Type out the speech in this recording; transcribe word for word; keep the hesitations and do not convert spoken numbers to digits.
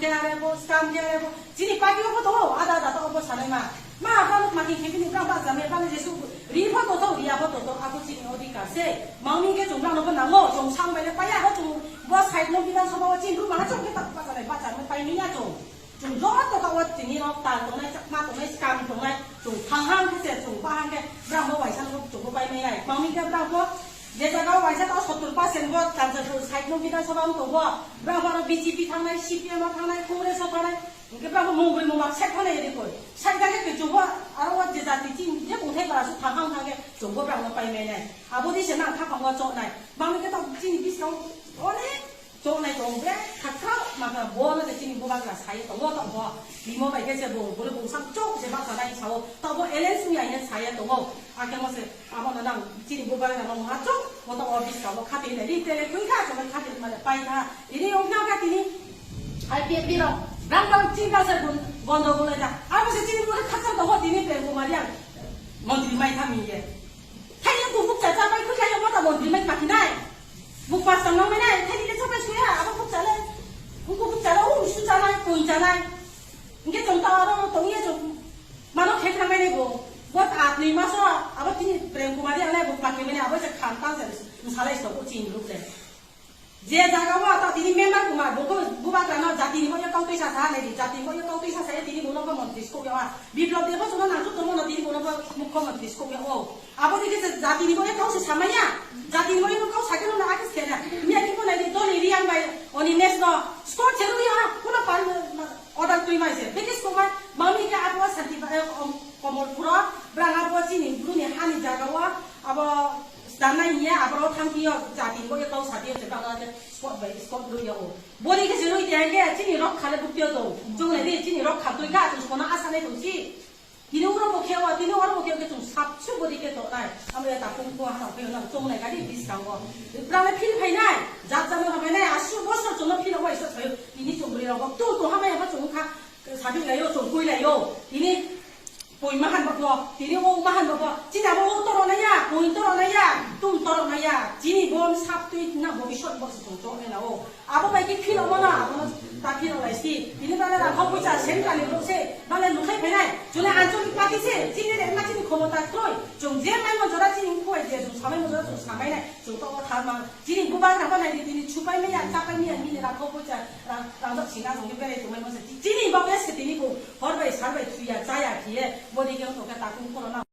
Khe are bo, scam khe are bo. Chini party o bo tongo, ada ada to obo sanai ma. Ma, brang ma ki khe bini brang ba jame, brang jesu ri pho to to, ri a pho to to, ako chini odhikar se. Mangni khe chung brang no bo nango, chung sang bai le paya ho chung bo side no Bidhan Sabha o chini ru ma chung khe ta ba jame, ba jame pai mi ya chung. Chung joto ka o tini rok tal tongnai, chakma tongnai, scam tongnai, chung thang hang khe se, chung ba hang khe, brang bo waisa no chung bo pai mai nai. Mangni khe brang bo je jaga o waisa ta sottor percent bo Kanchanpur side no Bidhan Sabha wng tongo, brang bo aro B J P thangnai, C P M o thangnai, Congress o thangnai, hingke brang bo mungbrwi mungba side thangnai ri koi. Side jage khe chung bo aro o je jati chini je bungthai bara su thang hang thang khe chung bo brang no pai mai nai. Abo di se nang kha phang o choknai. Mangni khe ta chini biskang onek Chonai tong bre, khatrao maka bo no je chini bubagra sai tongo, tongo. Bimo bai khe se bo, bo le bungsang chok se baksa nai sao. Tongo alliance ni aine saya tongo. Akhe mo se amo no nang chini bubagra no ma chok, mo to office ka bo khati nai ri tele tui kha, chonai khati mane pai kha. Ini ong kha tini I P F T rok, rang rang chini ka se gun, gondo gulai da. Amo se chini bubagra khatrao tongo, tini Prem Kumar yang montri mai kha mi ye. Thani buk buk cha cha bai khulai mo ta montri mai pakinai. Buk pas tang nang mai nai, thani le chokai suya, abo buk cha le. Buk buk cha le, u su cha nai, koi cha nai. Inge tong ta aro tong ye jong. Mano khek nang mai nai bo. Bo ta atni maso, abo tini Prem Kumar ya nai buk pakinai, abo je khan tang se, salai so, u chin ruk le. Je jaga o ta tini member Kumar, bo ko bubagra no jati ni mo ya kau tei sa sa nai di, jati ni mo ya kau tei sa sa ya tini bo no ko montri sko ya. Biplop Deb bo chuno nang chuk tong mo no tini bo no ko mukho montri sko ya o. Abo dikhe je jatini bo kau se samaya, jatini bo kau sakhe no na akhe se na. Miya ni bo nai di doni Riang bai oni mes no score cheru ya, kuno pan order tui mai se. Bekis ko mai, mami ke abo santi ba, eh, kom-, Komol puro, brang abo chini bru ni hani jaga o, abo sanai niya, abo thang piyo, jatini bo kau sati se, bang abo score bai score lu ya o. Bori ke se lui tiang ke, chini rok khale bukti o to. Chung nai di, chini rok kha tui ka, chung sona asa nai tong si. Tini oro bo khe o, tini oro bo khe o khe chung sap su bodi khe to nai. Amo ya ta kum ko ha khe nang chung nai gari bis kang o. Brang le phil phai nai, jat jat no hamai nai, asu bosor chung no phil o waisa thayo. Tini chung bri rok tu to hamai ha chung kha, sabi lai o, chung koi lai o. Tini poi ma han bo bo, tini o ma han bo bo. Chini abo o toro nai ya, poi toro nai ya, tum toro nai ya. Chini bom sap tui na bobisot bo se chung chok nai la o. Abo bai khe phil omo na, abo no ta phil olai si. Tini bale rang hok bucha central ni rok se, bale lukhai phainai. Chule anchalik party se, chini re ma chini khomota kroi. Chung je mai mo jora chini khoi je, chung samai mo jora chung samai nai. Chung to o thar ma. Chini bubagra bo nai di, tini chupai maya, chapai maya, mini rang hok bucha, rang, rang dok sina jong ni berai tongmai mo se. Chini bok le se tini bo, hor bai sar bai thuya, chaya khiye, bodi khe to khe ta kum khoro na.